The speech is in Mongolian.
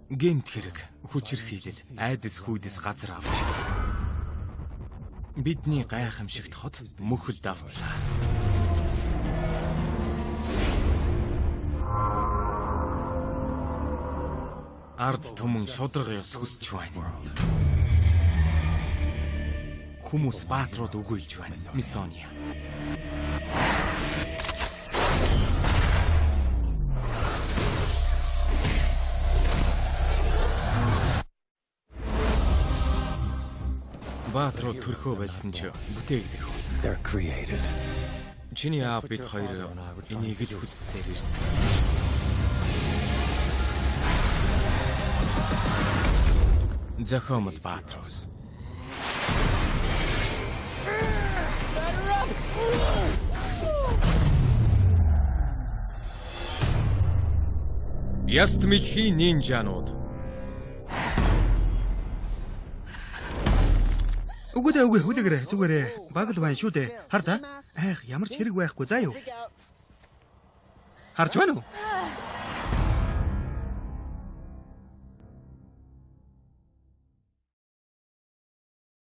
Гэмт хэрэг, хүчирхийлэл, айдас хүйдэс газар авч бидний гайхамшигт хот мөхөл давтлаа. Ард түмэн шударга ёс хүсч байна. Хүмүүс баатрууд үгүйлж байна. Мисония. Баатрууд төрхөө болсон ч бүтээгдэх бол. They're created. Чиний аав бид хоёр энийг л хүссээр ирсэн. Зохиомол Баатрууд. Яст мэлхийн нинжанууд. Үгүй дээ, үгүй, хүлээгээрэй, зүгээрээ. Баг л байна шүү дээ. Хар та. Айх, ямар ч хэрэг байхгүй заа юу. Харж байна уу?